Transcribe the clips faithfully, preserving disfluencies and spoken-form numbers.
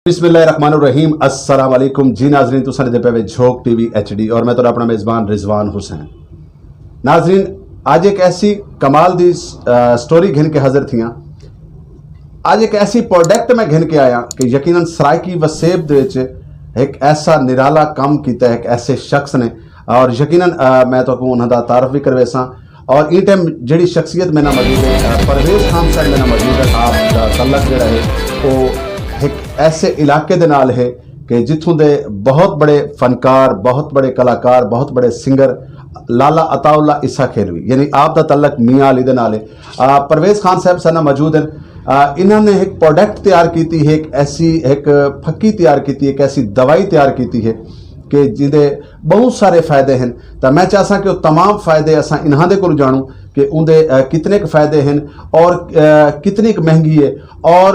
بسم اللہ الرحمن الرحیم، السلام علیکم جی ناظرین، تساں دے پے وچ جھوک ٹی وی ایچ ڈی اور میں تہاڈا اپنا میزبان رضوان حسین۔ ناظرین، اج ایک ایسی کمال دی سٹوری گھن کے حاضر تھیاں۔ اج ایک ایسی پروڈکٹ میں گھن کے آیا کہ یقیناً سرائیکی وسیب دے وچ ایک ایسا نرالا کام کیتا ہے ایک ایسے شخص نے، اور یقیناً میں تہاکوں انہاں دا تعارف بھی کرویساں۔ اور ان ٹائم جڑی شخصیت میرے نال موجود ہے، پرویز خان صاحب میرے نال موجود ہے۔ آپ دا تعلق جڑا ہے، وہ ایک ایسے علاقے دے نال ہے کہ جتھوں دے بہت بڑے فنکار، بہت بڑے کلاکار، بہت بڑے سنگر لالا عطا اللہ عیسیٰ کھیلوی، یعنی آپ دا تعلق میاں علی دے نال ہے۔ پرویز خان صاحب سارے نال موجود ہیں۔ انہاں نے ایک پروڈکٹ تیار کیتی ہے، ایک ایسی ایک پھکی تیار کیتی ہے، ایک ایسی دوائی تیار کیتی ہے کہ جدے بہت سارے فائدے ہیں۔ تو میں چاہساں کہ وہ تمام فائدے اساں انہاں دے کول جانوں کہ اون دے کتنے ک فائدے ہیں اور کتنی ک مہنگی ہے، اور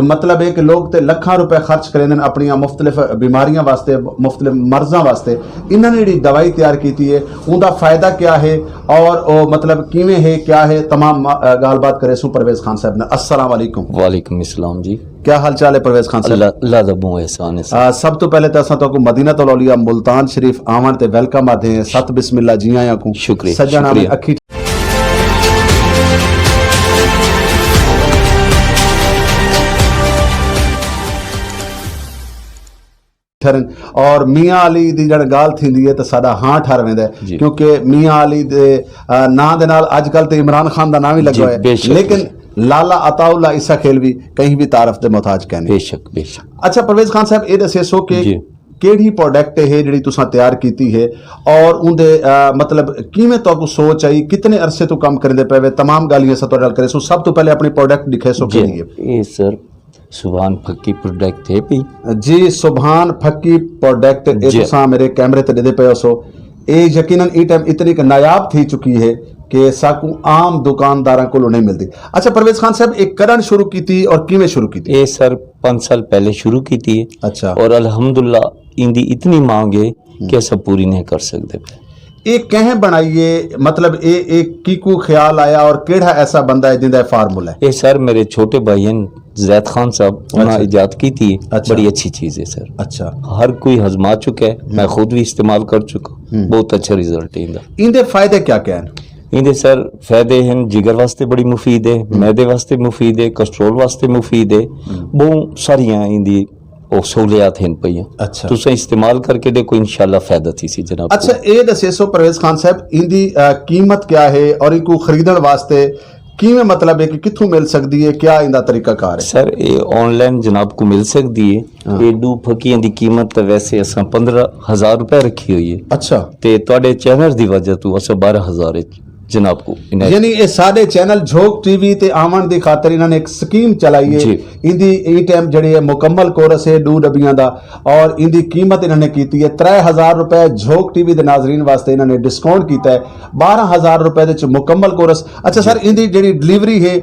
مطلب ہے کہ لوگ تے لکھاں روپے خرچ کریں اپنی مختلف بیماریاں واسطے، مختلف مرضاں واسطے۔ انہاں نے جڑی دوائی تیار کیتی ہے، اون دا فائدہ کیا ہے، اور مطلب کیویں ہے، کیا ہے، تمام گال بات کرے سوں پرویز خان صاحب نے۔ السلام علیکم۔ وعلیکم السلام جی۔ کیا حال چال ہے پرویز خان صاحب؟ اللہ اللہ دا بہت احسان ہے سر۔ سب تو پہلے تو اساں تہاکوں مدینہ الاولیاء ملتان شریف آون تے ویلکم آدھے ہیں۔ ست بسم اللہ جی آیاں کو۔ شکریہ، سجن آویں شکریہ۔ اکھی ٹھرن۔ اور میاں علی دی جڑ گال تھیندی ہے تے ساڈا ہاں ٹھر ویندا ہے، جی۔ کیونکہ میاں علی دے نام دے نال اج کل تے عمران خان دا نام ہی لگا ہوا ہے، لیکن لالا عطا اللہ عیسیٰ کھیلوی کہیں بھی تعارف دے محتاج کہنے۔ بے شک، بے شک۔ اچھا پرویز خان صاحب، یہ دسے سو کہ کیڑی پروڈکٹ ہے جڑی تساں تیار کیتی ہے، اور اون دے مطلب کیویں تہاکوں سوچ آئی، کتنے عرصے تو کم کریندے پے وے، تمام گالیاں اساں تہاڈے نال کرے سو۔ سب تو پہلے اپنی پروڈکٹ دکھے سو کیڑی ہے؟ یہ سر سبحان پھکی پروڈکٹ ہے پی۔ جی سبحان پھکی پروڈکٹ، یہ تساں میرے کیمرے تے دے پے ہو سو۔ یہ یقیناً ای ٹائم اتنی کہ نایاب تھی چکی ہے کہ ساکوں عام دکانداراں کولوں نہیں ملدی۔ اچھا پرویز خان صاحب، ایک کرن شروع کیتی اور کیویں شروع کیتی؟ یہ سر پانچ سال پہلے شروع کیتی ہے۔ اچھا۔ اور الحمدللہ ان دی اتنی مانگ ہے کہ اساں پوری نہیں کر سکدے پے۔ یہ کہیں بنائیے، مطلب یہ ایک کیکو خیال آیا اور کیڑا ایسا بندہ ہے جندا فارمولا ہے؟ یہ سر میرے چھوٹے بھائی ہیں زید خان صاحب، انہاں ایجاد کیتی ہے۔ بڑی اچھی چیز ہے سر۔ اچھا۔ ہر کوئی ہزما چکا ہے، میں خود بھی استعمال کر چکا ہوں۔ بہت اچھا رزلٹ ہے ان دا۔ ان دے فائدے کیا کیا ہیں؟ ان دے سر فائدے ہیں، جگر واسطے بڑی مفید ہے، معدے واسطے مفید ہے، کسٹرول واسطے مفید ہے۔ بہت ساریاں ان دی او سہولیات ہیں پئیاں۔ اچھا۔ تساں استعمال کر کے دیکھو، انشاءاللہ فائدہ تھی سی جناب۔ اچھا، اے دسے سو پرویز خان صاحب، ان دی قیمت کیا ہے اور ان کو خریدن واسطے کیویں، مطلب ہے کہ کتھوں مل سکدی ہے، کیا ان دا طریقہ کار ہے؟ سر، اے آن لائن جناب کو مل سکدی ہے۔ اے ڈو پھکیاں دی قیمت تے ویسے اساں پندرہ ہزار روپے رکھی ہوئی ہے۔ اچھا۔ تے تواڈے چینل دی وجہ تو اساں بارہ ہزار وچ جناب کو عنایت۔ یعنی اے سارے چینل جھوک ٹی وی تے آون دی خاطر انہاں نے ایک سکیم چلائی ہے۔ ان دی ای ٹائم جڑی ہے مکمل کورس ہے ڈو ڈبیاں دا، اور ان دی قیمت انہاں نے کیتی ہے ترے ہزار روپے۔ جھوک ٹی وی دے ناظرین واسطے انہاں نے ڈسکاؤنٹ کیتا ہے بارہ ہزار روپے دے وچ مکمل کورس۔ اچھا سر، ان دی جڑی ڈلیوری ہے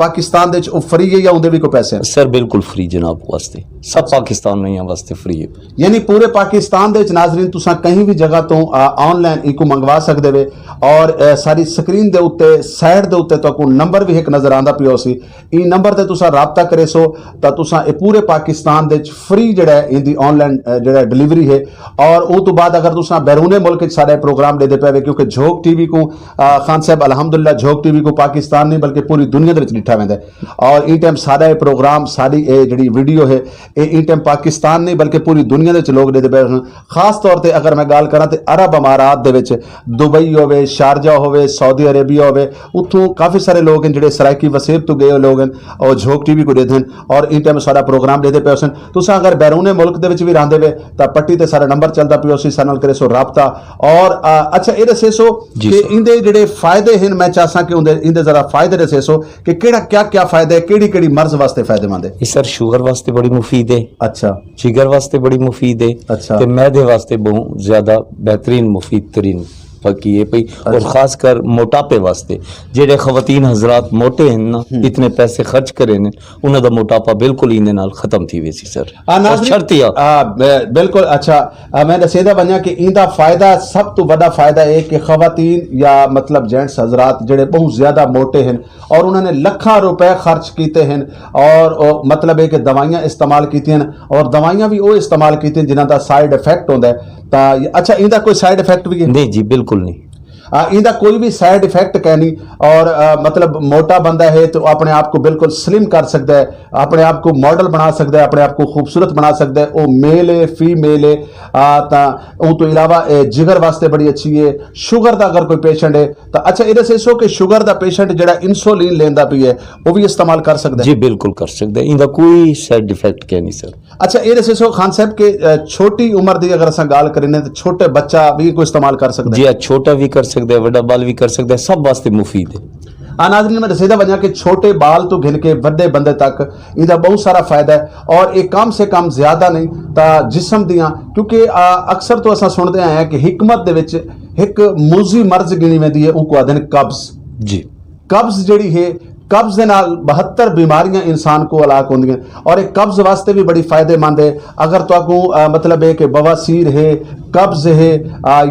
پاکستان دے وچ، او فری ہے یا اوندے وی کوئی پیسے ہیں؟ سر، بالکل فری جناب واسطے، سب پاکستان نہیں واسطے فری ہے۔ یعنی پورے پاکستان دے وچ ناظرین تساں کہیں بھی جگہ تو آن لائن ایکو منگوا سکدے وے، اور ساری سکرین دے اُتے، سائیڈ دے اُتے تہاکوں نمبر وی ایک نظر آندا پیا ہوسی۔ ای نمبر تے تساں رابطہ کرے سو، تاں تساں اے پورے پاکستان دے وچ فری جڑا ہے ایندی آن لائن جڑا ڈلیوری ہے۔ اور او توں بعد اگر تساں بیرون ملک وچ ساڈا اے پروگرام دے دے پے وے، کیونکہ جھوک ٹی وی کو خان صاحب الحمدللہ جھوک ٹی وی کو پاکستان نہیں بلکہ پوری دنیا دے وچ ڈٹھا ویندا ہے۔ اور ای ٹائم ساڈا اے پروگرام، ساڈی اے جڑی ویڈیو ہے، اے ای ٹائم پاکستان نہیں بلکہ پوری دنیا دے وچ لوگ دے دے پے ہیں۔ خاص طور تے اگر میں گل کراں تے عرب امارات دے وچ دبئی ہووے، شارجہ ہووے، سعودی عربیہ ہووے، اتھوں کافی سارے لوگ ہیں جڑے سرائیکی وسیب تو گئے ہوئے لوگ ہیں، اور جھوک ٹی وی کو دیکھتے ہیں اور ان ٹائم سارا پروگرام دیتے پے ہوسن۔ تساں اگر بیرون ملک دے وچ بھی رہندے وے تاں پٹی تے سارا نمبر چلدا پیا ہوسی، سارے نال کرے سو رابطہ۔ اور اچھا، اے دسے سو کہ ان دے جڑے فائدے ہیں، میں چاہساں کہ ان دے ذرا فائدے دسے سو کہ کیڑا کیا کیا فائدہ ہے، کیڑی کیڑی مرض واسطے فائدے مند ہے؟ یہ سر شوگر واسطے بڑی مفید ہے۔ اچھا۔ جگر واسطے بڑی مفید ہے۔ اچھا۔ تے معدے واسطے بہت زیادہ بہترین، مفید ترین پکی ہے پئی۔ اور خاص کر موٹاپے واسطے، جڑے خواتین حضرات موٹے ہیں نا، اتنے پیسے خرچ کرے نے، انہاں دا موٹاپا بالکل ایندے نال ختم تھی ویسی سر۔ اور شرطیہ۔ بالکل۔ اچھا، میں دسے دا ونجا کہ ایندا فائدہ، سب تو بڑا فائدہ ہے کہ خواتین یا مطلب جینٹس حضرات جڑے بہت زیادہ موٹے ہیں اور انہوں نے لکھاں روپے خرچ کیتے ہیں اور مطلب ہے کہ دوائیاں استعمال کیتی ہیں، اور دوائیاں بھی وہ استعمال کیتی ہیں جنہاں دا سائیڈ افیکٹ ہوندا ہے۔ تا اچھا، ایندا کوئی سائیڈ افیکٹ بھی ہے؟ نہیں جی، بالکل نہیں۔ ایندا کوئی بھی سائیڈ افیکٹ کہہ نہیں۔ اور مطلب موٹا بندہ ہے تو اپنے آپ کو بالکل سلم کر سکتا ہے، اپنے آپ کو ماڈل بنا سکتا ہے، اپنے آپ کو خوبصورت بنا سکتا ہے۔ وہ میل ہے، فی میل ہے، تا ان تو علاوہ جگر واسطے بڑی اچھی ہے۔ شوگر دا اگر کوئی پیشنٹ ہے، تا اچھا، یہ دسے سو کہ شوگر دا پیشنٹ جڑا انسولین لیندا پی ہے، وہ بھی استعمال کر سکتا ہے؟ جی، بالکل کر سکتا ہے، ایندا کوئی سائیڈ افیکٹ کہہ نہیں سر۔ اچھا، یہ دسے سو خان صاحب کہ چھوٹی عمر دی اگر اساں گل کریں تے چھوٹے بچہ بھی کوئی استعمال کر سکتا ہے؟ جی ہاں، چھوٹا بھی کر سکتا ہے، وڈا بال بھی کر سکتا ہے، سب واسطے مفید ہے۔ آ ناظرین، میں دسے دا وجہ کہ چھوٹے بال تو گھن کے وڈے بندے تک ایندا بہت سارا فائدہ ہے، اور یہ کم سے کم زیادہ نہیں تا جسم دیاں، کیونکہ اکثر تو اساں سنتے آئے ہیں کہ حکمت دے وچ ایک موزی مرض گنی ویندی ہے، ان کو آدھے نے قبض۔ جی۔ قبض جڑی ہے، قبض دے نال بہتر بیماریاں انسان کو ہلاک ہوندیاں، اور ایک قبض واسطے بھی بڑی فائدے مند ہے۔ اگر تہاکوں مطلب ہے کہ بواسیر ہے، قبض ہے،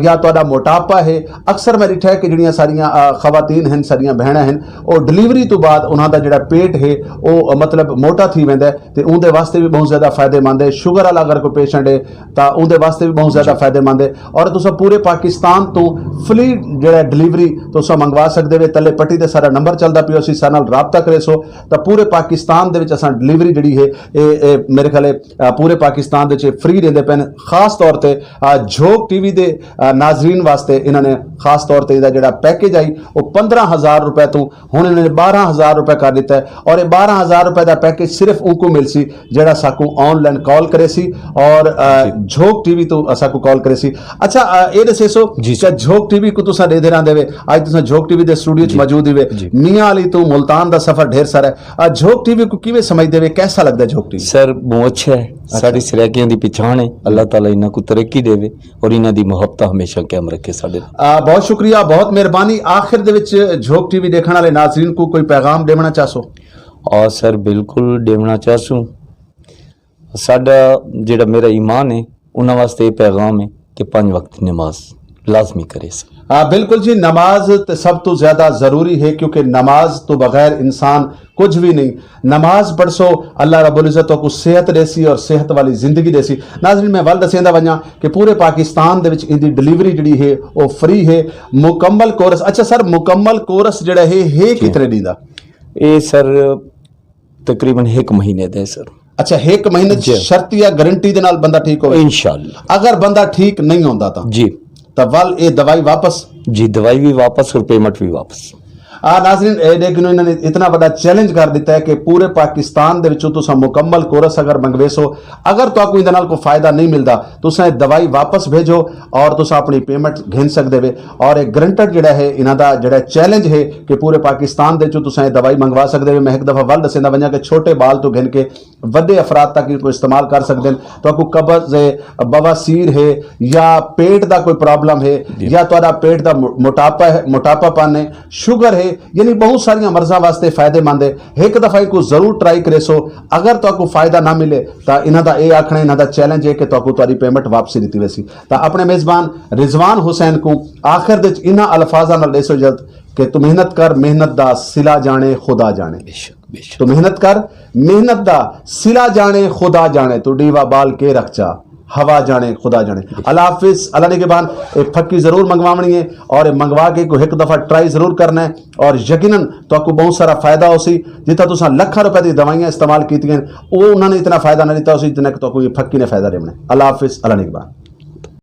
یا تہاڈا موٹاپا ہے، اکثر میں ڈٹھا ہے کہ جڑیاں ساریاں خواتین ہیں، ساریاں بہناں ہیں، او ڈلیوری تو بعد انہاں دا جڑا پیٹ ہے، او مطلب موٹا تھی ویندا ہے، تے اون دے واسطے بھی بہت زیادہ فائدے مند ہے۔ شوگر والا اگر کوئی پیشنٹ ہے، تا اون دے واسطے بھی بہت زیادہ فائدے مند ہے۔ اور تساں پورے پاکستان تو فری جڑا ڈلیوری تساں منگوا سکدے وے۔ تلے پٹی تے سارا نمبر چلدا پیو، اسی سارے نال رابطہ کرے سو۔ تا پورے پاکستان دے وچ اساں ڈلیوری جڑی ہے، اے، اے میرے خیال ہے، آ، پورے پاکستان دے وچ فری دیندے پے نے۔ خاص طور تے، آ، جھوک ٹی وی دے، آ، ناظرین واسطے انہاں نے خاص طور تے دا جڑا پیکج آئی، او پندرہ ہزار روپے تو ہن انہاں نے بارہ ہزار روپے کر دیتا ہے، اور یہ بارہ ہزار روپے دا پیکج صرف ان کو مل سی جڑا ساکو آن لائن کال کرے سی، اور آ، جی۔ جھوک ٹی وی تو ساکو کال کرے سی۔ اچھا، آ، اے دسے سو جی، جی۔ کہ جھوک ٹی وی کو تساں دے دے رہندے وے، اج تساں جھوک ٹی وی دے سٹوڈیو چ جی۔ موجود ہی وے۔ جی۔ میاں علی تو ملتان دا سفر ڈھیر سارا ہے۔ آ، جھوک ٹی وی کو کیویں سمجھ دے وے، کیسا لگدا ہے جھوک ٹی وی؟ سر، بہت اچھا ہے۔ اچھا۔ ساڈی سرائیکیاں دی پچھان ہے۔ اللہ تعالیٰ انہاں کو ترقی دے وے اور انہاں دی محبت ہمیشہ قائم رکھے ساڈے۔ آ، بہت شکریہ، بہت مہربانی۔ آخر دے وچ جھوک ٹی وی دیکھن والے ناظرین کو کوئی پیغام دیونا چاہسو؟ آ سر، بالکل دیونا چاہسوں۔ ساڈا جڑا میرا ایمان ہے، انہاں واسطے یہ پیغام ہے کہ پنج وقت نماز لازمی کرے سن۔ آ، بالکل جی، نماز تے سب تو زیادہ ضروری ہے، کیونکہ نماز تو بغیر انسان کچھ بھی نہیں۔ نماز پڑھسو، اللہ رب العزت کو صحت دے سی اور صحت والی زندگی دے سی۔ ناظرین، میں ول دسیندا ونجاں کہ پورے پاکستان دے وچ ان دی ڈلیوری جڑی ہے، وہ فری ہے۔ مکمل کورس، اچھا سر، مکمل کورس جڑا ہے، ہے جی۔ کتنے دن دا؟ اے سر، تقریباً ایک مہینے دے سر۔ اچھا، ایک مہینے جی۔ شرطیہ گارنٹی دے نال بندہ ٹھیک ہوئے؟ انشاءاللہ۔ اگر بندہ ٹھیک نہیں ہوندا تاں؟ جی۔ تاں ول اے دوائی واپس؟ جی، دوائی بھی واپس اور پیمنٹ بھی واپس۔ آ ناظرین، اے دیکھ انہوں نے اتنا بڑا چیلنج کر دیتا ہے کہ پورے پاکستان دے وچوں تساں مکمل کورس اگر منگوے سو، اگر تو کوئی دے نال کوئی فائدہ نہیں ملدا، تساں اے دوائی واپس بھیجو اور تساں اپنی پیمنٹ گھن سکدے وے۔ اور ایک گرنٹڈ جڑا ہے، انہاں دا جڑا چیلنج ہے کہ پورے پاکستان دے وچوں تساں اے دوائی منگوا سکدے وے۔ میں ایک دفعہ ول دسیندا ونجا کہ چھوٹے بال تو گھن کے وڈے افراد تک ان کو استعمال کر سکدے ہیں۔ تو کو قبض ہے، بواسیر ہے، یا پیٹ دا کوئی پرابلم ہے، جی۔ یا تہاڈا پیٹ دا مو-، موٹاپا ہے، موٹاپا پن ہے، شوگر ہے، یعنی بہت ساریاں مرضاں واسطے فائدے مند ہے۔ ایک دفعہ ان کو ضرور ٹرائی کرے سو۔ اگر تو کو فائدہ نہ ملے، تا انہاں دا اے آکھنا، انہاں دا چیلنج ہے کہ تو کو تہاڈی پیمنٹ واپسی دتی ویسی۔ تا اپنے میزبان رضوان حسین کو آخر دے وچ انہاں الفاظاں نال دے سو اجازت کہ تو محنت کر، محنت دا صلہ جانے، خدا جانے۔ بے شک، بے شک۔ تو محنت کر، محنت دا صلہ جانے، خدا جانے۔ تو ڈیوا بال کے رکھ چا، ہوا جانے، خدا جانے۔ اللہ حافظ، اللہ نگہبان۔ اے پھکی ضرور منگواونی ہے اور اے منگوا کے کوئی ایک دفعہ ٹرائی ضرور کرنا ہے، اور یقیناً تو کو بہت سارا فائدہ ہو سی۔ جتھا تساں لکھاں روپے دی دوائیاں استعمال کیتیاں، او انہاں نے اتنا فائدہ نہ دیتا ہو سی جتنا کہ تو کو یہ پھکی نے فائدہ دیونا ہے۔ اللہ حافظ، اللہ نگہبان۔